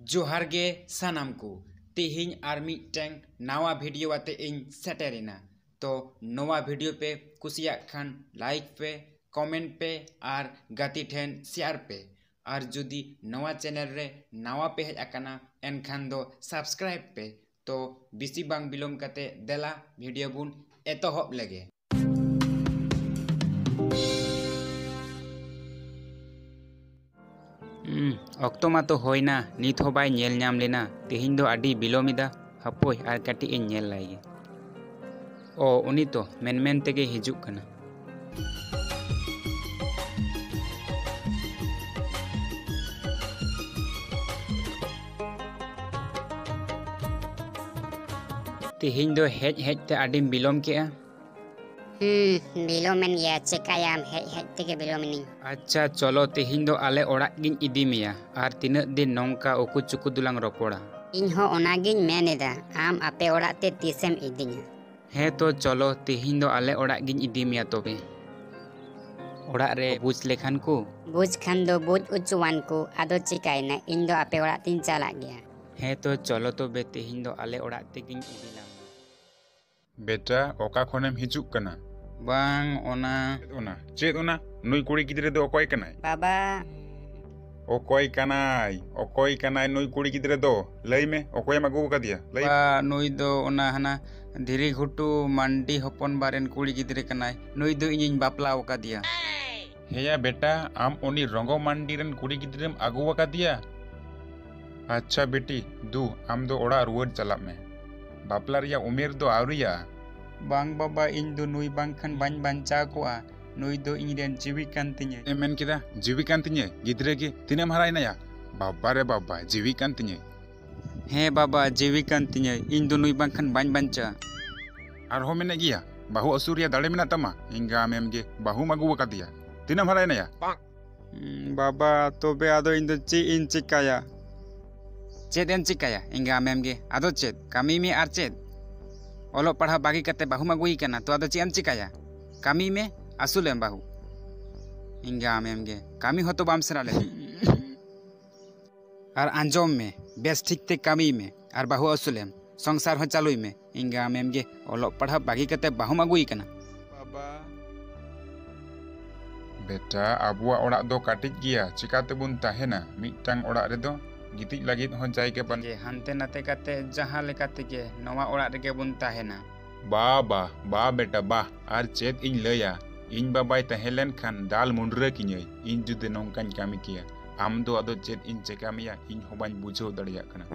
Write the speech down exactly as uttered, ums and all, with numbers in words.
ᱡᱚᱦᱟᱨ ᱜᱮ ᱥᱟᱱᱟᱢ ᱠᱚ, ᱛᱮᱦᱮᱧ ᱟᱨ ᱢᱤᱫᱴᱟᱝ ᱱᱟᱣᱟ ᱵᱷᱤᱰᱤᱭᱳ ᱟᱛᱮ ᱤᱧ ᱥᱮᱴᱮᱨᱮᱱᱟ᱾ ᱛᱚ ᱱᱚᱣᱟ ᱵᱷᱤᱰᱤᱭᱳ ᱯᱮ ᱠᱩᱥᱤᱭᱟᱜ ᱠᱷᱟᱱ ᱞᱟᱭᱤᱠ ᱯᱮ, ᱠᱚᱢᱮᱱᱴ ᱯᱮ ᱟᱨ ᱜᱟᱛᱮ ᱴᱷᱮᱱ ᱥᱮᱭᱟᱨ ᱯᱮ᱾ ᱟᱨ ᱡᱩᱫᱤ ᱱᱚᱣᱟ ᱪᱮᱱᱮᱞ ᱨᱮ ᱱᱟᱣᱟ ᱯᱮ ᱦᱮᱡ ᱟᱠᱟᱱᱟ ᱮᱱᱠᱷᱟᱱ ᱫᱚ ᱥᱟᱵᱥᱠᱨᱟᱭᱤᱵ ᱯᱮ᱾ ᱛᱚ ᱵᱮᱥᱤ ᱵᱟᱝ ᱵᱤᱞᱚᱢ ᱠᱟᱛᱮ ᱫᱮᱞᱟ ᱵᱷᱤᱰᱤᱭᱳ ᱵᱚᱱ ᱮᱛᱚᱦᱚᱵ ᱞᱮᱜᱮ᱾ ᱦᱩᱸ, ᱚᱠᱛᱚ ᱢᱟᱛᱚ ᱦᱩᱭᱱᱟ, ᱱᱤᱛ ᱦᱚᱸ ᱵᱟᱭ ᱧᱮᱞ ᱧᱟᱢ ᱞᱮᱱᱟ᱾ ᱛᱮᱦᱮᱧ ᱫᱚ ᱟᱹᱰᱤ ᱵᱤᱞᱚᱢ ᱮᱫᱟ, ᱦᱟᱯᱳᱭ ᱟᱨ ᱠᱟᱹᱴᱤᱡ ᱤᱧ ᱧᱮᱞ ᱞᱟᱭ ᱜᱮ᱾ ᱚ, ᱩᱱᱤ ᱛᱚ ᱢᱮᱱ ᱢᱮᱱ ᱛᱮᱜᱮ ᱦᱤᱡᱩᱜ ᱠᱟᱱᱟ᱾ ᱛᱮᱦᱮᱧ ᱫᱚ ᱦᱮᱡ ᱦᱮᱡ ᱛᱮ ᱟᱹᱰᱤᱢ ᱵᱤᱞᱚᱢ ᱠᱮᱜᱼᱟ᱾ ᱦᱩᱸ, ᱵᱤᱞᱚᱢᱮᱱ ᱜᱮᱭᱟ, ᱪᱮᱠᱟᱭᱟᱢ, ᱦᱮᱡ ᱦᱮᱡ ᱛᱮᱜᱮ ᱵᱤᱞᱚᱢᱮᱱᱟᱹᱧ᱾ ᱟᱪᱪᱷᱟ, ᱪᱚᱞᱚ, ᱛᱮᱦᱮᱧ ᱫᱚ ᱟᱞᱮ ᱚᱲᱟᱜ ᱜᱤᱧ ᱤᱫᱤ ᱢᱮᱭᱟ᱾ ᱟᱨ ᱛᱤᱱᱟᱹᱜ ᱫᱤᱱ ᱱᱚᱝᱠᱟ ᱩᱠᱩ ᱪᱩᱠᱩ ᱫᱚᱞᱟᱝ ᱨᱚᱯᱚᱲᱟ? ᱤᱧ ᱦᱚᱸ ᱚᱱᱟᱜᱤᱧ ᱢᱮᱱ ᱮᱫᱟ, ᱟᱢ ᱟᱯᱮ ᱚᱲᱟᱜ ᱛᱮ ᱛᱤᱥᱮᱢ ᱤᱫᱤᱧᱟ? ᱦᱮᱸ ᱛᱚ, ᱪᱚᱞᱚ, ᱛᱮᱦᱮᱧ ᱫᱚ ᱟᱞᱮ ᱚᱲᱟᱜ ᱜᱤᱧ ᱤᱫᱤ ᱢᱮᱭᱟ ᱛᱚᱵᱮ᱾ ᱚᱲᱟᱜ ᱨᱮ ᱵᱩᱡᱽ ᱞᱮᱠᱷᱟᱱ ᱠᱚ᱾ ᱵᱩᱡᱽ ᱠᱷᱟᱱ ᱫᱚ ᱵᱩᱡᱽ ᱚᱪᱚᱣᱟᱱ ᱠᱚ, ᱟᱫᱚ ᱪᱤᱠᱟᱭᱮᱱᱟ, ᱤᱧ ᱫᱚ ᱟᱯᱮ ᱚᱲᱟᱜ ᱛᱤᱧ ᱪᱟᱞᱟᱜ ᱜᱮᱭᱟ᱾ ᱦᱮᱸ ᱛᱚ, ᱪᱚᱞᱚ ᱛᱚᱵᱮ, ᱛᱮᱦᱮᱧ ᱫᱚ ᱟᱞᱮ ᱚᱲᱟᱜ ᱛᱮᱜᱤᱧ ᱤᱫᱤ ᱞᱟᱝ᱾ ᱵᱮᱴᱟ, ᱚᱠᱟ ᱠᱷᱚᱱᱮᱢ ᱦᱤᱡᱩᱜ ᱠᱟᱱᱟ? ᱵᱟᱝ, ᱚᱱᱟ᱾ ᱪᱮᱫ ᱚᱱᱟ? ᱪᱮᱫ ᱚᱱᱟ? ᱱᱩᱭ ᱠᱩᱲᱤ ᱜᱤᱫᱽᱨᱟᱹ ᱫᱚ ᱚᱠᱚᱭ ᱠᱟᱱᱟᱭ? ᱵᱟᱵᱟ᱾ ᱚᱠᱚᱭ ᱠᱟᱱᱟᱭ? ᱚᱠᱚᱭ ᱠᱟᱱᱟᱭ ᱱᱩᱭ ᱠᱩᱲᱤ ᱜᱤᱫᱽᱨᱟᱹ ᱫᱚ? ᱞᱟᱹᱭ ᱢᱮ, ᱚᱠᱚᱭᱮᱢ ᱟᱹᱜᱩ ᱟᱠᱟᱫᱮᱭᱟ? ᱞᱟᱹᱭ ᱢᱮ᱾ ᱵᱟ, ᱱᱩᱭ ᱫᱚ ᱚᱱᱟ ᱦᱟᱱᱟ ᱫᱷᱤᱨᱤ ᱜᱷᱩᱴᱩ ᱢᱟᱱᱰᱤ ᱦᱚᱯᱚᱱ ᱵᱟ ᱨᱮᱱ ᱠᱩᱲᱤ ᱜᱤᱫᱽᱨᱟᱹ ᱠᱟᱱᱟᱭ᱾ ᱱᱩᱭ ᱫᱚ ᱤᱧᱤᱧ ᱵᱟᱯᱞᱟ ᱟᱠᱟᱫᱮᱭᱟ᱾ ᱦᱮᱭᱟ ᱵᱮᱴᱟ, ᱟᱢ ᱩᱱᱤ ᱨᱚᱝᱜᱚ ᱢᱟᱱᱰᱤ ᱨᱮᱱ ᱠᱩᱲᱤ ᱜᱤᱫᱽᱨᱟᱹᱢ ᱟᱹᱜᱩ ᱟᱠᱟᱫᱮᱭᱟ? ᱟᱪᱪᱷᱟ ᱵᱤᱴᱤ, ᱫᱩ, ᱟᱢ ᱫᱚ ᱚᱲᱟᱜ ᱨᱩᱣᱟᱹᱲ ᱪᱟᱞᱟᱜ ᱢᱮ᱾ ᱵᱟᱯᱞᱟ ᱨᱮᱭᱟᱜ ᱩᱢᱮᱨ ᱫᱚ ᱟᱹᱣᱨᱤᱭᱟᱜᱼᱟ᱾ ᱵᱟᱝ ᱵᱟᱵᱟ, ᱤᱧ ᱫᱚ ᱱᱩᱭ ᱵᱟᱝᱠᱷᱟᱱ ᱵᱟᱹᱧ ᱵᱟᱧᱪᱟᱣ ᱠᱚᱜᱼᱟ᱾ ᱱᱩᱭ ᱫᱚ ᱤᱧ ᱨᱮᱱ ᱡᱤᱣᱤ ᱠᱟᱱ ᱛᱤᱧᱟᱹ᱾ ᱮᱢ ᱢᱮᱱ ᱠᱮᱫᱟ, ᱡᱤᱣᱤ ᱠᱟᱱ ᱛᱤᱧᱟᱹ? ᱜᱤᱫᱽᱨᱟᱹ ᱜᱮ ᱛᱤᱱᱟᱹᱜ ᱮᱢ ᱦᱟᱨᱟᱭᱮᱱᱟᱭᱟ? ᱵᱟᱵᱟ ᱨᱮ ᱵᱟᱵᱟ, ᱡᱤᱣᱤ ᱠᱟᱱ ᱛᱤᱧᱟᱹ᱾ ᱦᱮᱸ ᱵᱟᱵᱟ, ᱡᱤᱣᱤ ᱠᱟᱱ ᱛᱤᱧᱟᱹ, ᱤᱧ ᱫᱚ ᱱᱩᱭ ᱵᱟᱝᱠᱷᱟᱱ ᱵᱟᱹᱧ ᱵᱟᱧᱪᱟᱜᱼᱟ᱾ ᱟᱨᱦᱚᱸ ᱢᱮᱱᱮᱫ ᱜᱮᱭᱟ, ᱵᱟᱹᱦᱩ ᱟᱹᱥᱩᱞ ᱨᱮᱭᱟᱜ ᱫᱟᱲᱮ ᱢᱮᱱᱟᱜ ᱛᱟᱢᱟ? ᱮᱸᱜᱟ ᱟᱢᱮᱢ ᱜᱮ, ᱵᱟᱹᱦᱩᱢ ᱟᱹᱜᱩ ᱟᱠᱟᱫᱮᱭᱟ᱾ ᱛᱤᱱᱟᱹᱜ ᱮᱢ ᱦᱟᱨᱟᱭᱮᱱᱟᱭᱟ? ᱩᱸ, ᱵᱟᱵᱟ, ᱛᱚᱵᱮ ᱟᱫᱚ ᱤᱧ ᱫᱚ ᱪᱮᱫ ᱤᱧ ᱪᱤᱠᱟᱭᱟ? ᱪᱮᱫ ᱮᱢ ᱪᱤᱠᱟᱭᱟ? ᱮᱸᱜᱟ ᱟᱢᱮᱢ ᱜᱮ, ᱟᱫᱚ ᱪᱮᱫ? ᱠᱟᱹᱢᱤ ᱢᱮ ᱟᱨ ᱪᱮᱫ? ᱚᱞᱚᱜ ᱯᱟᱲᱦᱟᱣ ᱵᱟᱹᱜᱤ ᱠᱟᱛᱮ ᱵᱟᱹᱦᱩᱢ ᱟᱹᱜᱩᱭᱮ ᱠᱟᱱᱟ, ᱛᱚ ᱟᱫᱚ ᱪᱮᱫ ᱮᱢ ᱪᱤᱠᱟᱭᱟ? ᱠᱟᱹᱢᱤ ᱢᱮ, ᱟᱹᱥᱩᱞᱮᱢ ᱵᱟᱹᱦᱩ᱾ ᱮᱸᱜᱟ ᱟᱢᱮᱢ ᱜᱮ, ᱠᱟᱹᱢᱤ ᱦᱚᱸᱛᱚ ᱵᱟᱢ ᱥᱮᱬᱟ ᱞᱮᱫ᱾ ᱟᱨ ᱟᱸᱡᱚᱢ ᱢᱮ, ᱵᱮᱥ ᱴᱷᱤᱠ ᱛᱮ ᱠᱟᱹᱢᱤᱭ ᱢᱮ ᱟᱨ ᱵᱟᱹᱦᱩ ᱟᱹᱥᱩᱞᱮᱢ, ᱥᱚᱝᱥᱟᱨ ᱦᱚᱸ ᱪᱟᱹᱞᱩᱭ ᱢᱮ᱾ ᱮᱸᱜᱟ ᱟᱢᱮᱢ ᱜᱮ ᱚᱞᱚᱜ ᱯᱟᱲᱦᱟᱜ ᱵᱟᱹᱜᱤ ᱠᱟᱛᱮ ᱵᱟᱹᱦᱩᱢ ᱟᱹᱜᱩᱭ ᱠᱟᱱᱟ᱾ ᱵᱟᱵᱟ᱾ ᱵᱮᱴᱟ, ᱟᱵᱚᱣᱟᱜ ᱚᱲᱟᱜ ᱫᱚ ᱠᱟᱹᱴᱤᱡ ᱜᱮᱭᱟ, ᱪᱤᱠᱟ ᱛᱮᱵᱚᱱ ᱛᱟᱦᱮᱱᱟ? ᱢᱤᱫᱴᱟᱝ ᱚᱲᱟᱜ ᱨᱮᱫᱚ ᱜᱤᱛᱤᱡ ᱞᱟᱹᱜᱤᱫ ᱦᱚᱸ ᱡᱟᱭᱜᱟ ᱵᱟᱹᱱᱩᱜ᱾ ᱡᱮ ᱦᱟᱱᱛᱮ ᱱᱟᱛᱮ ᱠᱟᱛᱮ ᱡᱟᱦᱟᱸ ᱞᱮᱠᱟ ᱛᱮᱜᱮ ᱱᱚᱣᱟ ᱚᱲᱟᱜ ᱨᱮᱜᱮ ᱵᱚᱱ ᱛᱟᱦᱮᱱᱟ᱾ ᱵᱟ, ᱵᱟ, ᱵᱟ ᱵᱮᱴᱟ, ᱵᱟ᱾ ᱟᱨ ᱪᱮᱫ ᱤᱧ ᱞᱟᱹᱭᱟ, ᱤᱧ ᱵᱟᱵᱟᱭ ᱛᱟᱦᱮᱸ ᱞᱮᱱ ᱠᱷᱟᱱ ᱫᱟᱞ ᱢᱩᱰᱨᱟᱹ ᱠᱤᱧᱟᱹᱭ, ᱤᱧ ᱡᱩᱫᱤ ᱱᱚᱝᱠᱟᱧ ᱠᱟᱹᱢᱤ ᱠᱮᱭᱟ᱾ ᱟᱢ ᱫᱚ ᱟᱫᱚ ᱪᱮᱫ ᱤᱧ ᱪᱮᱠᱟ ᱢᱮᱭᱟ, ᱤᱧ ᱦᱚᱸ ᱵᱟᱹᱧ ᱵᱩᱡᱷᱟᱹᱣ ᱫᱟᱲᱮᱭᱟᱜ ᱠᱟᱱᱟ᱾